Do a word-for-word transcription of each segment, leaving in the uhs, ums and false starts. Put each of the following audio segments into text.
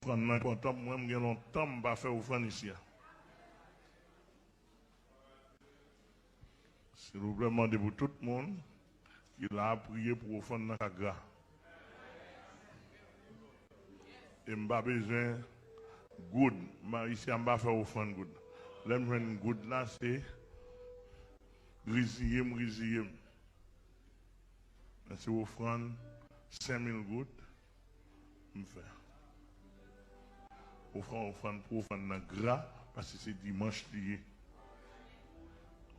Ofrann nan enpòtan pou mwen, m gen lontan m pa fè ofrann isi a. Silvouplè, m mande pou tout moun ki la a priye pou ofrann nan ka gra. E m pa bezwen goud. M pa, isi a, m pa fè ofrann goud. Lè m jwenn goud la, se reziye m, reziye m. Men se ofrann senk mil goud m fè. Ofrann, ofrann pou ofrann nan gra, paske se dimanch li ye.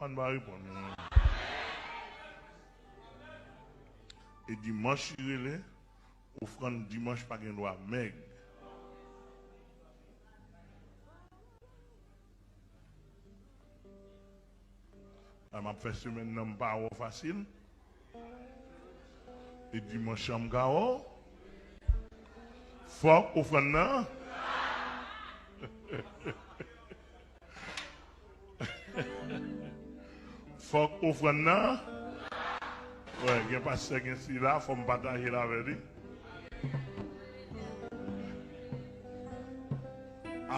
Ann pa reponn mwen. E dimanch li rele, ofrann dimanch pa gen dwa mèg. Lè m ap fè semèn nan, m pa wè w fasil. E dimanch an m ka wè w. Fòk ofrann nan. Fòk ofrann nan. Wè, gen pastè, gen sila, fò m pataje l avè li.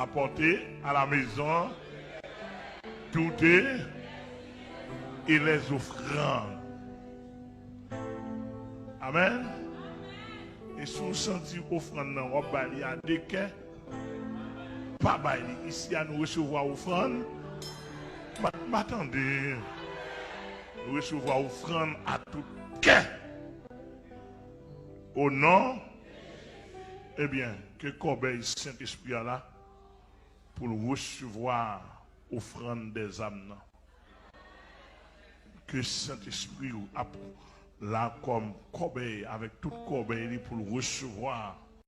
Apportez à la maison toutes les offrandes. Amen. E si w santi ofrann nan w ap bay li a de kè, pa bay li. Isi a, nou resevwa ofrann. M pa, m pa tande. Nou resevwa ofrann a tout kè. O non, ebyen, ke kòbèy Sentespri a la pou l resevwa ofrann dèzam nan. Ke Sentespri w ap la kòm kòbèy, avèk tout kòbèy li, pou l resevwa